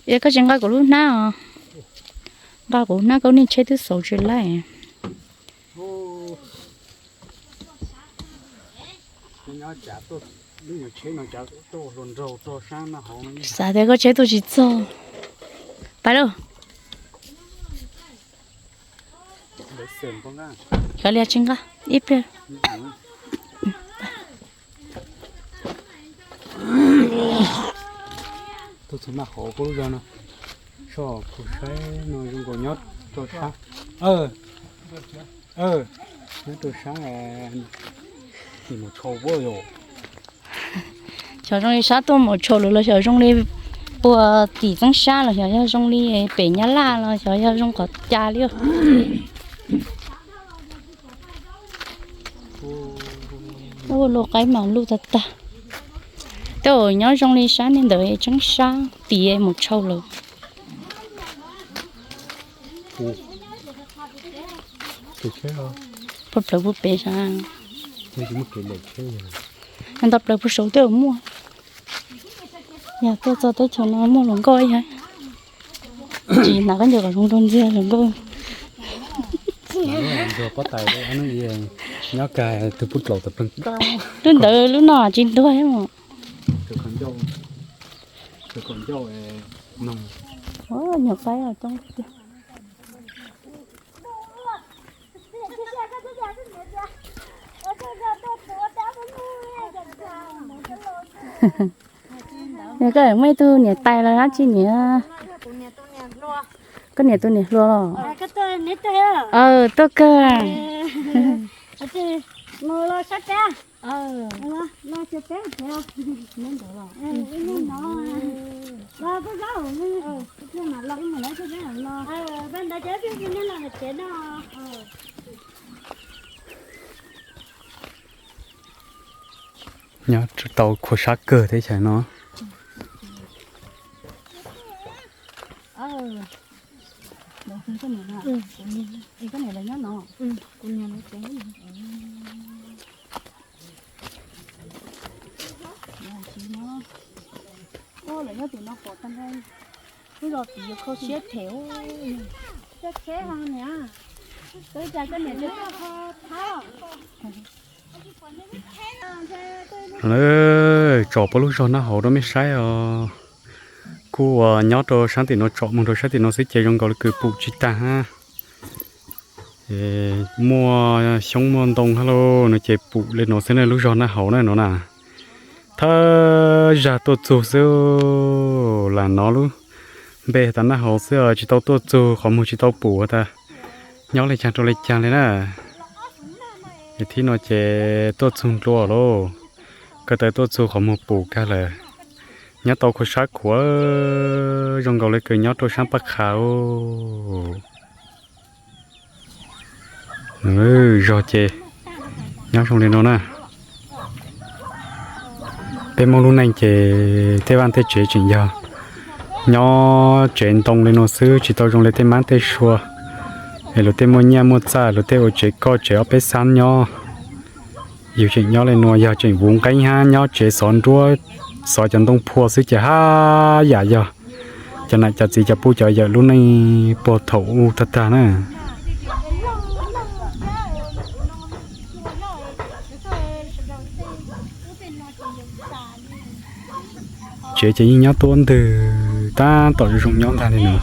Es koj tsis nqa kuv lub hnab os? Nqa kuv hnab koj niag tsheb twb xauv tsis laij. Xav tias koj tsheb tuaj tsis txog. Pais lauj. Xyov li tsis nqa ib pliag. Tuaj txog naj hauv puab lub zog no, soj kuv saib no zoo nkaus nyob rau sab, nyob rau sab, mus tshau puab yom. Xyov zoo li sab tuaj mus tshau lawm los xyov zoo li puag tim Txeeb Sab los xyov yog zoo li pem Nyab Laj los xyov yog zoo qhov cas li. Ua luaj qaib mas luj tag tag. Tej zaum nyob zoo li sab nej ntawd Txeeb Sab tim mus tshau lawm. Puag plawv puag pem sab. Nta plawv puag saud tej zaum muaj. Yog tuaj txog teb chaws no muaj hluas nkauj ib yam. Tsis hnav khaub ncaws kom zoo nraug ntxiag hluas nkauj. Nyob kag tus pub dlaus tas pleeg. Lub ntawd lub no tsis ntuag thiab mas. Nyuam qaib coob tiag. Koj muaj ib tug niam tais los dab tsi niam? Koj niam tus niam hluas los? Aw, tuaj kawg. Nyob tau khuav sab kawg teb chaws no. Lawv tsom puab lub zog naj hauv rau mej saib os. Kuj uas nyob rau sab tim no tsom moog rau sab tim no xwb ces zoo nkaus li kws pum tsis tag hab. Muaj xyoob muaj ntoo hab lauj no ces pum li no xwb na, lub zog naj hauv na no na. Thawj zag tuaj txug xwb, lam nov lub npe tas naj hauv xwb tsis tau tuaj txug qhov muag tsis tau pum tas nyob li caag rau li caag li na. Es thib no ces tuaj txug ntua lauj, ko taw tuaj txug qhov muag pum kag lawm. Nyob tau khuav sab khuav, zoo nkaus li kws nyob rau sab Paj Qha. Zog ces nyob zoo li no na. Peb Moob lub neej ces tej vaaj tej tsev tseem yog nyob tsev ntoo li no xwb, tsis tau zoo li tej mab tej sua es luag tej muaj nyaj muaj txaj, luag tej ua tsev koj tsev ob peb xab nyob. Yug tseem nyob li no yog tseem vuv nqeeb hab nyob tsev xov nruab, xov cov ntoo phua xwb ces hab yam yog cov nam cov txiv cov pub cov yawm lub neej puag thaum u tag tag na. Tsev ces yeej nyob tuab ntwg tab tom zoo nyob ntag li no.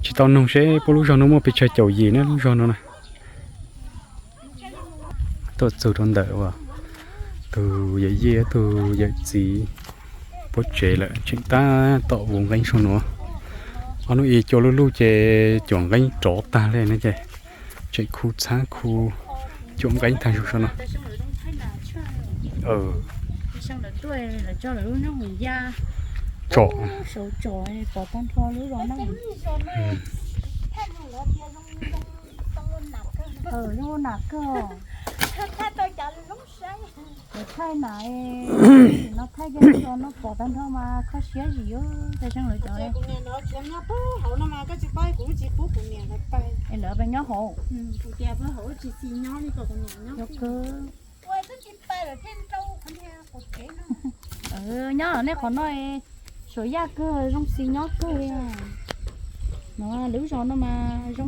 Tsis tau nug seb puab lub zog no muaj pes tsawg caum yim na lub zog no na. Tuaj txug rau ntawm uas tug yawm yij tug yawm txiv puab tsev lawm, tseem tab tom vuv nqeeb saum nuav. Ob nub i cua luj luj ces cuam nqeeb rov tag le na ces tseem khu txhab khu cuam nqeeb tag zug saum no. Tsom. Zoo nam kawg. Thaij nam, no thaij cov no pom tag nrho mas kho siab zim yuav tas seej lawv cov. Es lawv pes nyob hauv. Yog kawg. Nyob nej qhov no suav yaj kawg, zoo xis nyob kawg. No lub zos no mas zoo,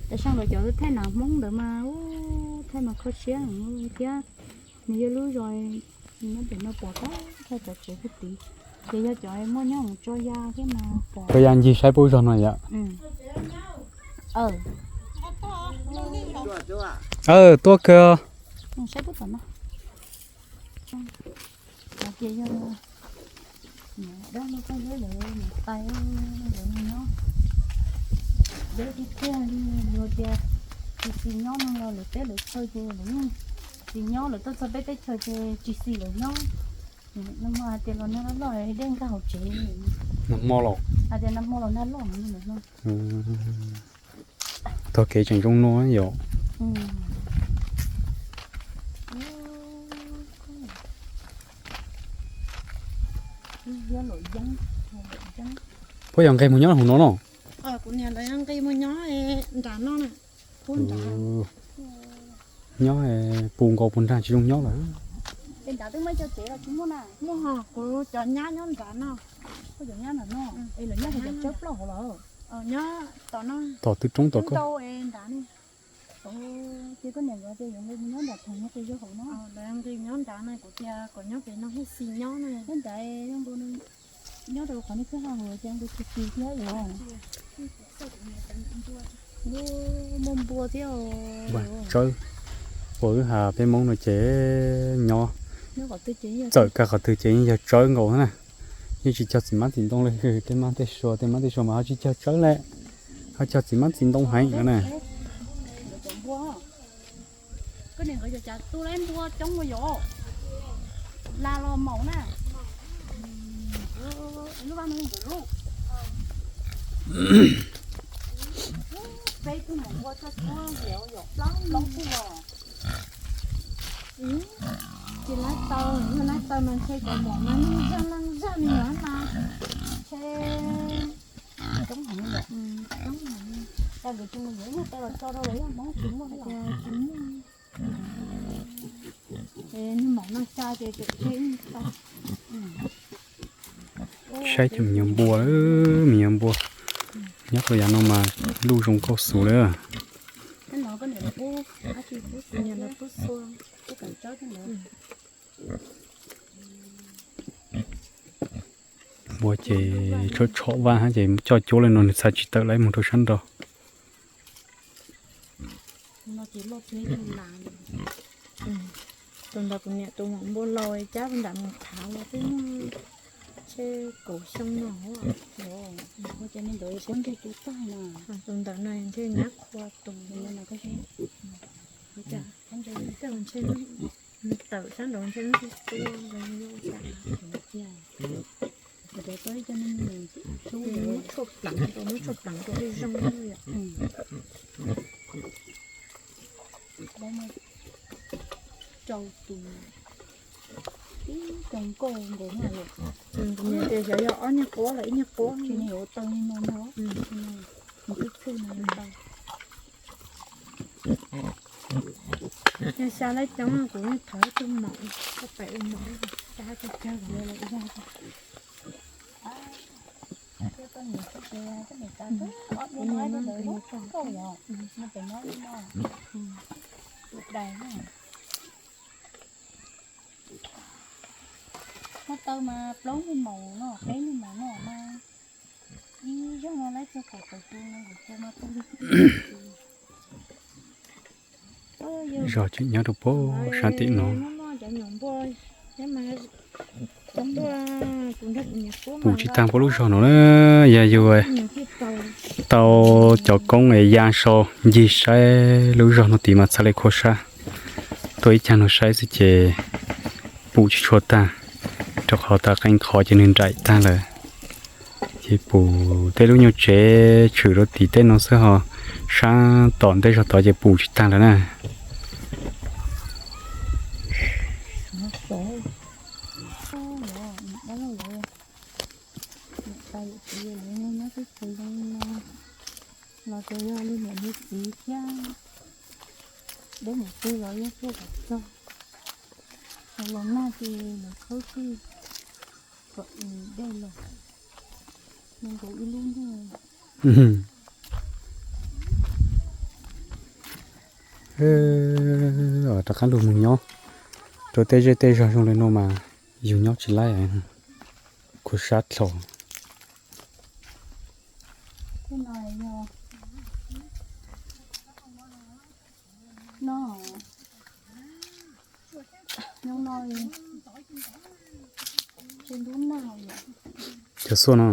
tam sim no cov thaij nam Hmoob ntawd mas thaij mas kho siab thiab. Nws yog lub zos nyob pem no pom tag thaij cov tsev puag tid, ces yog cov muaj nyob mus tso ya thiab mas pom. Tso ya ncig saib puab zos no yom. Tuaj kawg. Saib puab tom no. Ces yog dab laug Paj Liab lawv niam tais lawv nyob deb tiag tiag li, luag tias tsis xis nyob no los lawv teb lawv chaw ces lawv yeej tsis nyob, lawv tuaj txog peb teb chaws ces tsis xis lawv nyob. No mas hais tias los nag loj loj dej nkag hauv tsev. Nag hmo los, hais tias nag hmo los nag loj no. Tog kev tseem zoo no yom. Puab yog nqis mus nyob hauv no no? Kuv niam lawv nqis mus nyob nram no na. Nyob puv nkaus puag nrag tsis zoo nyob lawm. Ces nrad twb muaj ib co tsev los tsis muaj na? Muaj hos, kuv cov nyab nyob nrad no. Koj cov nyab nrad no? Es lawv nyob hauv cov tsawb plaub hauv los? Nyob tom no. Tom tw roob tom koj. Nrad ne. Ces koj niam nkawd tias yuav nqis mus nyob nram theem no ces yog hauv no. Lawv nqis nyob nrad no, kuv tias kom nyob pem no thiaj xis nyob na. Nyob nrad zoo nkaus, nyob rau qhov nej pheej hais hauv ces nkaus tsis xis thiab yom. Muaj npua thiab. Tsawb, ua wb has peb Hmoob no ces nyob txawm kag qhov twg ces yeej yog tsawb nkaus na. Yeej tsis cog txiv mab txiv ntoo li tej mab tej sua, tej mab tej sua mas ho tsis cog tsawb li, ho cog txiv mab txiv ntoo heev no na. Koj niam nkawd cov cas tu lawm npua coob ua yom. Las los maum na. Lub vaj no nkawd lub. Peb tug maum npua txog txhua yam yom, plaub plaub tug los. Ces lab taw, yog lab taw mas ntshe cov maum mas neeg zaj leej zaj li no mas ntshe coob heev yom. Coob heev. Cas nkawd tsis mus yuav ib nyuag taw los tso rau lawv yog Hmoob tsis muaj li. Saib cov me nyuam npua, me nyuam npua nyob rau yav no mas luj zoo nkauj xus li. Npua ces tshov tshov vaj hab ces coj cuab li no nws txhaj tsis tawm lawm mus rau sab nraud. Tus ntawd kuv niam tus maum npua laus cab nram mus khav los twb muaj ntshe kaum xyoo no. Tus ntawm no ntshe nyab qhua tus. Ntshe tawm sab nraud ntshe lub tub tub. Muab tshuaj pleev rau, muab tshuaj pleev rau ib zoo. Rau tus ib tug nkauj nkaus na. Kuv niam tias xyov yog ob niag quab los ib niag quab. Tsis yog ua tau li no no. Mus twb txhwj no tau. Yog xya lab coob no kuv yeej thov ib tug maum, koj pem ua maum, cab cag cag kuv yuav los ua zaj. Thiab koj niam txoj kev, koj niam tas ob niag no ntawd lub kauj yom, no pem no li no. Tus dais na. Muaj taw mas plaub niag maum no, peb niag maum no mas ib zaug no lawv txog kaum tawm tus no, kaum tus no tu li. Zos tseem nyob rau puag sab tim no. Pum tsis tag puag lub zog no na, yog yus tau cov koob es ya sau ncig saib lub zog no tid mas txhad li khuab sab. Tuaj ib cag no saib xwb ces pum tsis tshua tag, rau qhov tas qee qhov ces nws nraim tag lawm. Ces pum tej lub nyuag tsev tshwm rau tim tej no xwb ho, sab tom ntej zog tod ces pum tsis tag lawm na. Los tsuas yog li niam li txiv thiab, deb niam txiv los yog tuaj kom txog. Los nag ces lawv khawb kwj kom dej los, nkaus ib lub ntag. Rov qab lug mus nyob rau tej zej tej zog zoo li no mas yug nyob tsis laib, khuv sab dlhau. Cov xuaj no,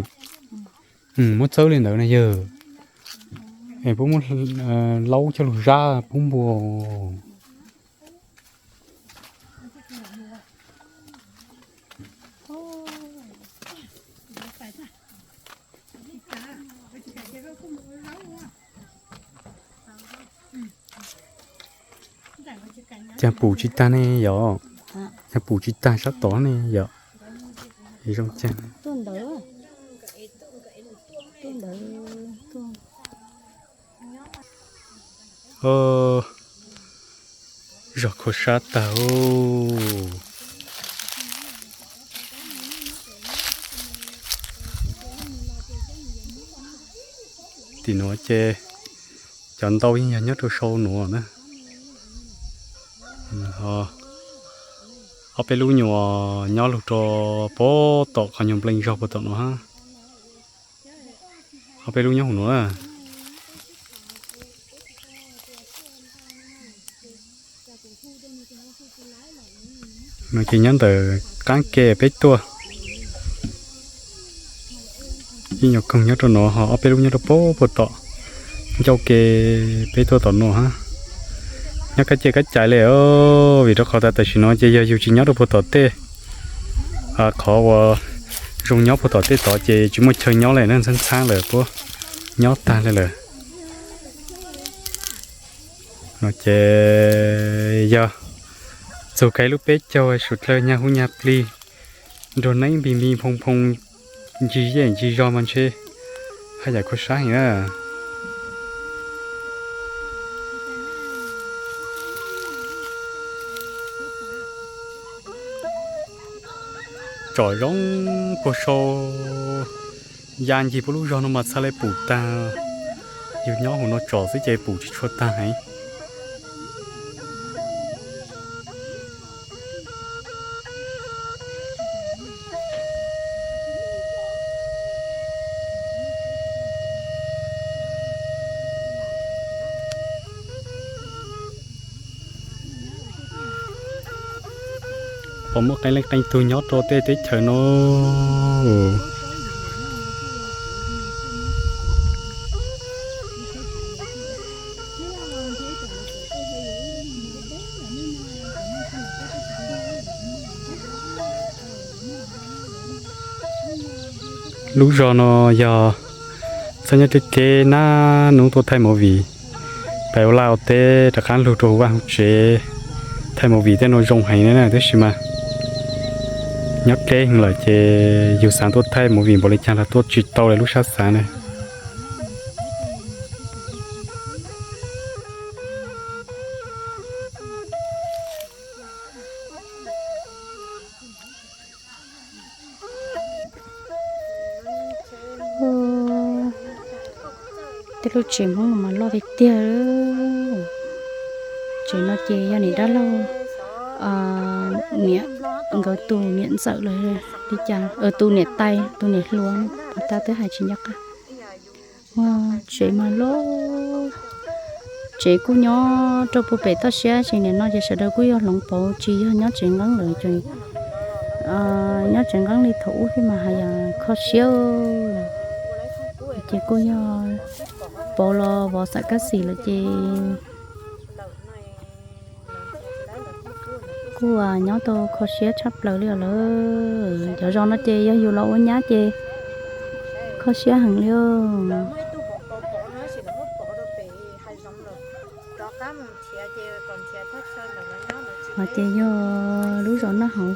muab txawb li ntawd na yawg, es puab muab laub coj lug zab puab npua. Cas pum tsis tag ne yom? Cas pum tsis tag sab tod ne yom? Zoo cas. Zog khuv sab tag. Tim nuav ces cov ntau yeej yog nyob rau sau nuav na. Ob peb lub nyuas nyob lug rau puag tom qhov nyuag nplees zog puag tom nuav hab. Ob peb lub nyob huv nuav na. No ces nyob ntawm qaab ke peb tuaj, ib nyuag koog nyob rau nuav ho ob peb lub nyob rau puag puag tom ncauj ke peb tuaj tom nuav hab. Nyob kab ciaj kab cais li, vim rau qhov tas tam sim no ces yog yug tsis nyob rau puag tom tej, qhov uas zoo nyob puag tom tej tod ces tsis muaj chaw nyob li na, ntxhab ntxhab lawm puab nyob tag li lawm. No ces yog txug kag lub peb caug suav dlawg nyag hub nyag plig, nruag neeb npig npig nphoo nphoo, ncig zej ncig zog mas ntshe haj yam khuv sab heev na. Tsom zoo puag sau ya ncig puab lub zog no mas txhaj le pum tag. Yug nyob huv no tsom xwb ces pum tsis tshua tag heev. Puas muaj qee leej qee tug nyob rau tej teb chaws no? Lub zog no yog txhob nyob tej teb nab nub tuaj thaij movie, pais ua laj ua teb rov qab lug rau huv vaj huv tsev. Thaij movie tej no zoo heev na, tab sis mas nyob deb heev lawm ces yug xav tuaj thaij movie npaum li cas los tuaj tsis tau li lub sab xav na. Tej lub tsev Hmoob no mas loj tiag tiag. Tsev no ces yog niam dab laug, niam, nkawd tus niam ntxawm los li cas, tus niam tais tus niam hluas no, pos tab twb hais tsis nco qab. Tsev mas loj, tsev kuj nyob rau puag pem toj siab, tsev niam no ces sawv daws kuj yog hloov pauv tsis yog nyob tsev nqeeb lawm ces nyob tsev nqeeb li thaum ub thiab mas haj yam kho siab. Ces kuj yog pauv los vov xam kab xim lawm ces kuj nyob tau kho siab tshaj plaws li os lawm. Cov zos no ces yog yus los ua nyab ces kho siab heev li. Ho ces yog lub zos Naj Hauv,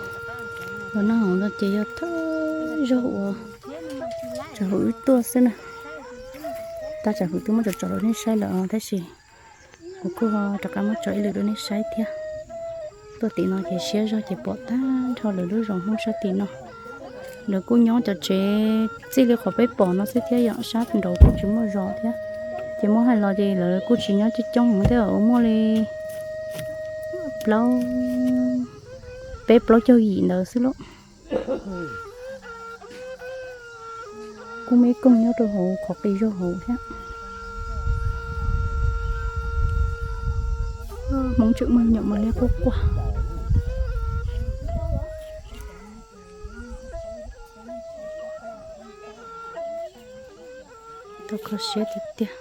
zos Naj Hauv no ces yog thawj zog uas tsam hauv wb tuaj xwb na. Tab tsam hauv twb muab tsom tsom rau nej saib lawm tab sis kuv kuj rov qab muab tso ib lwm rau nej saib thiab. Tuaj tim no ces siab zog ces pom tag nrho lawv lub zos Hmoob sab tim no. Lawv kuj nyob cov tsev txij li qhov peb pom no xwb thiab yom, sab nraud kuj tsis muaj zos thiab. Ces muab hais los ces lawv kuj tsis nyob coob coob heev thiab, muaj li plaub, peb plaub caug yim ntawd xwb lauj. Kuj muaj ib koog nyob rau hauv qhov qis zog hauv thiab. Hmoob tseem muaj nyuam mos liab quaj quaj. Tau kho siab tiag tiag.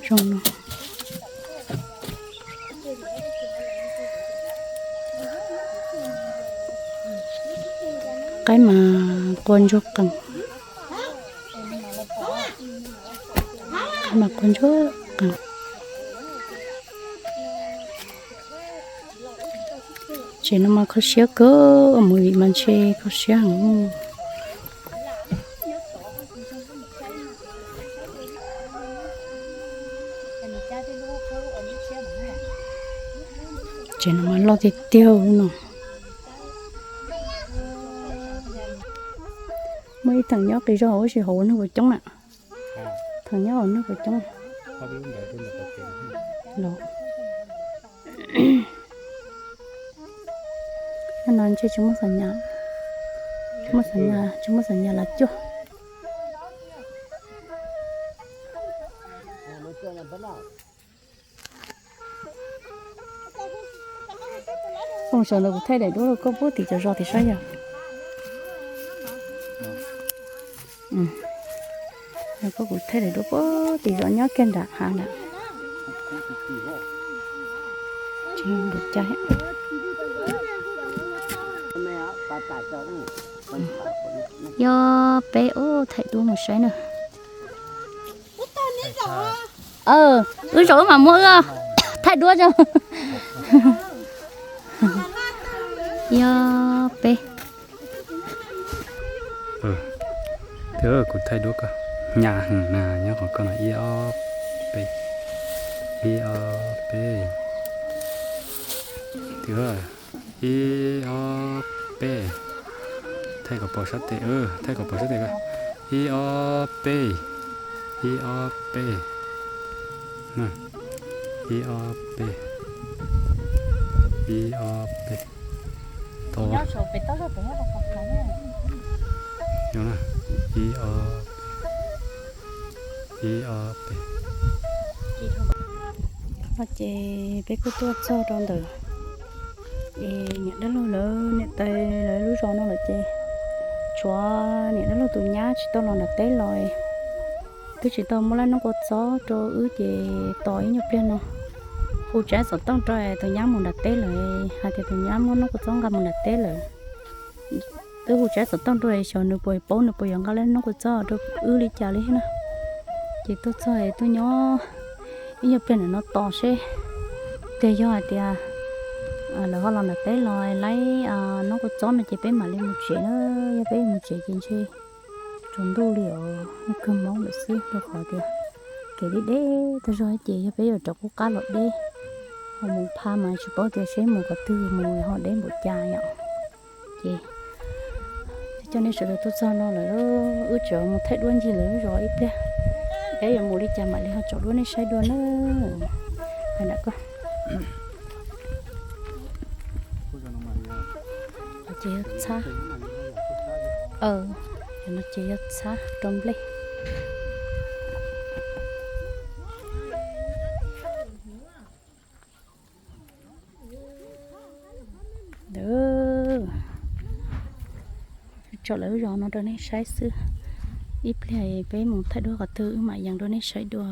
Zoo no. Qaib mas qua ntsuag qees. Qaib mas qua ntsuag qees. Tsev no mas kho siab kawg, mus vim mas ntshe kho siab heev. Tsev no mas loj tiag tiag no. Muaj ib theem nyob qis zog hauv, tab sis hauv ua neeg puas coob na. Theem nyob hauv neeg puas coob. Los, no ntshe tsis muaj xam nyas, tsis muaj xam nyas, tsis muaj xam nyas las cuaj. Koj sawv ntawd kuv thaij daim duab rau koj pub tim cov zos tim saib yog. Koj kuv thaij daim duab pub tim zos nyob kiag nram hav nram. Yog peb ub thaij duab mus saib na. Wb zaum wb mam muab wb thaij duab tso. Yog peb. Kuv thaij duab koj. Nyab heev na, nyob qhov koj no ib ob peb, ib ob peb. Ib ob peb. Thaij kom pom sab tes, thaij kom pom sab tes. Ib ob peb, ib ob peb. Ib ob peb, ib ob peb. Tau. Ib ob, ib ob peb. No ces peb kuj tuaj txog rau ntawm es niam dab laug lawv niam tais lawv lub zos no lawm ces tshuav niam dab laug tus nyab tsis tau los nram teb los, twb tsis tau muab lab noob kua txob rau wb ces tos ib nyuag pliag no hu tsav xov tooj rau tus nyab mus nram teb lawm, hais tias tus nyab muab noob kua txob nqa mus nram teb lawm. Twb hu tsav xov tooj rau xyov nws puas paub nws puas yuav nqa lab noob kua txob rau wb li cas li thiab na. Ces tuaj txog tuaj nyob ib nyuag pliag ntawm no tos seb tiag yog hais tias lawv ho los nram teb los laib noob kua txob no ces peb mam li mus tsev na. Yog peb mus tsev ces ntshe tsaus ntuj li os, kawg hmoov lawm xwb rau qhov tias kev deb deb tag zog ces yog peb yuav rov qub qab los deb, ho mus pha mas tsis paub tias seb mus qhov twg mus ho deb npaum cas yom. Ces coj nej sawv daws tuaj txog no lawm, wb tseem mus thaij duab ncig lawv lub zos ib pliag, peb yuav mus li cas mam li ho tsom duab nej saib dua na. Ces yog txhab, no ces yog txhab rau nplej. Tsom lawv lub zos no rau nej saib xwb, ib pliag peb mus thaij duab qhov twg wb mam yees rau nej saib dua.